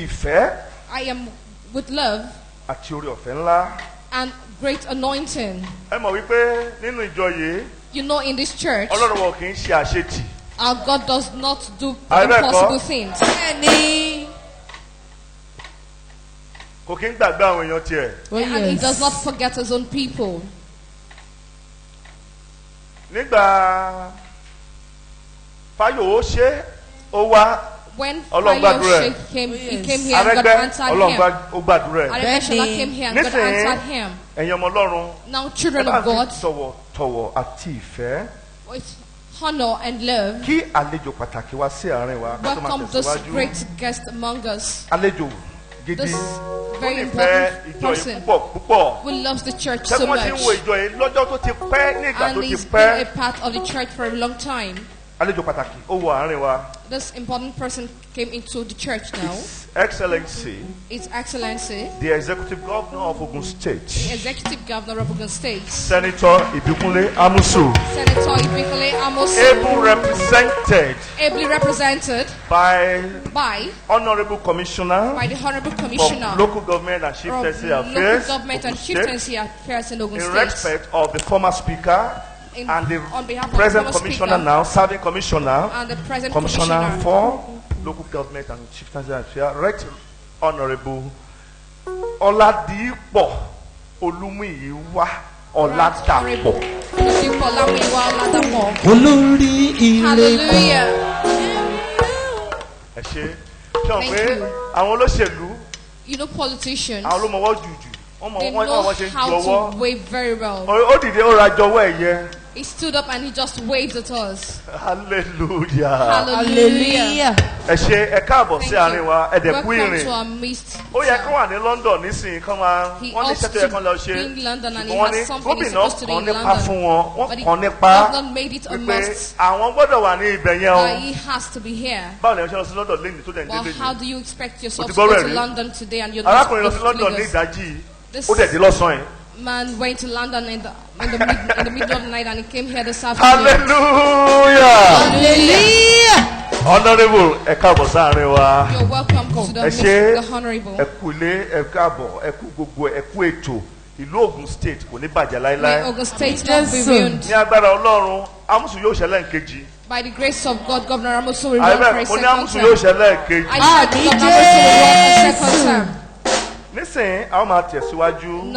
ti ìfẹ́ I am with love àti oore ọ̀fẹ́ ńlá. and great anointing. Ẹ mọ̀ wípé nínú ìjọ yìí, In this church, Ọlọ́run wọn kì í ṣe àṣetì. our God does not do Àbí bẹ́ẹ̀ kọ́? impossible things. Bẹ́ẹ̀ni. Kò kí ń gbàgbé àwọn èèyàn tiẹ̀. Oh, And he yes. does not forget his own people. Nígbà Fáyọ̀ṣe ó wá, When Ọlọ́run gbàdúrà ẹ̀. Fayose came, Oh, he yes. came here and God Arẹ́gbẹ́, answered Ọlọ́run him. ó gbàdúrà ẹ̀. Aregbesola Bẹ́ẹ̀ni. came here and God Nísìnyí, answered him. ẹ̀yin ọmọ Ọlọ́run, Now, ẹ children bá of fi God, tọ̀wọ̀tọ̀wọ̀ àti ìfẹ́ with honor and love, kí àlejò pàtàkì wá sí àárín wa ká tó máa welcome this tẹ̀síwájú. great guest among us. Àlejò gidi This ó very nífẹ̀ẹ́ important ìjọ yìí person púpọ̀ púpọ̀. who loves the church so Ṣẹ́gun, wọ́n ti ń wo much ìjọ yìí lọ́jọ́ tó ti pẹ́, ní ìgbà and tó ti he's pẹ́. been a part of the church for a long time. Àlejò pàtàkì ó wọ àárín wa. This important person came into the church now. His Excellency, His Excellency, the Executive Governor of Ogun State, the Executive Governor of Ogun State, Senator Ibikunle Amosun, Senator Ibikunle Amosun, able represented ably represented by by Honourable Commissioner by the Honorable for Commissioner Local Government and of Chieftaincy Local Affairs, Government Ogun and State, Chieftaincy Affairs in Ogun in State, respect of the former Speaker and the on behalf of the present former Commissioner, Speaker now serving Commissioner, and the present Commissioner Commissioner for Local Government and Chieftaincy Affairs, Right Honourable Oladipo Olumuyiwa Oladapo. Honorable Oladipo Olamuyiwa Oladapo. Olórí ire kan. Hallelujah. Ẹ ṣe ṣe wọn Thank pé you. àwọn olóṣèlú, Politicians, àwọn ló mọwọ́ jùjù, wọ́n mọ they wọ́n know wọ́n ṣe ń ju how ọwọ́. to wave very well. Ó dìde, ó ra jọwọ́ ẹ̀yẹ. He stood up and he just waved at us. Hallelujah. Hallelujah. Hallelujah. Ẹ ṣe, ẹ káàbọ̀ Thank sí àárín you. wa, ẹ dẹ̀ kú Welcome ìrìn. to our midst. Ó yẹ kán wà ní London nísìnyí, kán máa He wọ́n ní ought iṣẹ́ tó yẹ kán lọ to ṣe, be in London and he ṣùgbọ́n wọ́n ní has something he's gómìnà supposed to do kan in nípa London. fún wọn, wọ́n But the kàn nípa governor made it a wípé must àwọn gbọ́dọ̀ wà ní ibẹ̀ yẹn o. that he has to be here. Báwo ni ẹ ṣe lọ sí London lẹ́yìn tó dẹ̀ ń Well, délé how ni? do you expect yourself Mo ti to gbọ́rọ̀ go to ẹ̀ rí. London today and you're not Arákùnrin lọ go sí to London ní Lagos? ìdájí yìí, This ó dẹ̀ dé lọ́sàn-án yìí. man went to London in the middle of the night and he came here this afternoon. Hallelujah. Hallelujah. Honourable, ẹ káàbọ̀ sáàrin wa. You're welcome to the Ẹ ṣe, midst, the Honorable. ẹ kú ilé, ẹ káàbọ̀, ẹ kú gbogbo, ẹ kú ètò. Ìlú Ogun State kò ní bàjẹ́ May láéláé. Ogun State not be Jésù. ruined. Ní agbára Ọlọ́run, Amosun yóò ṣẹlẹ̀ nkeji. By the grace of God, Governor Amosun will run for Àyẹ̀bẹ̀ a mo ní second Amosun yóò term. ṣẹlẹ̀ nkeji. I said Àmín Governor Amosun will run for a second Jésù. term. Nísìnyí, a ó máa tẹ̀síwájú. Now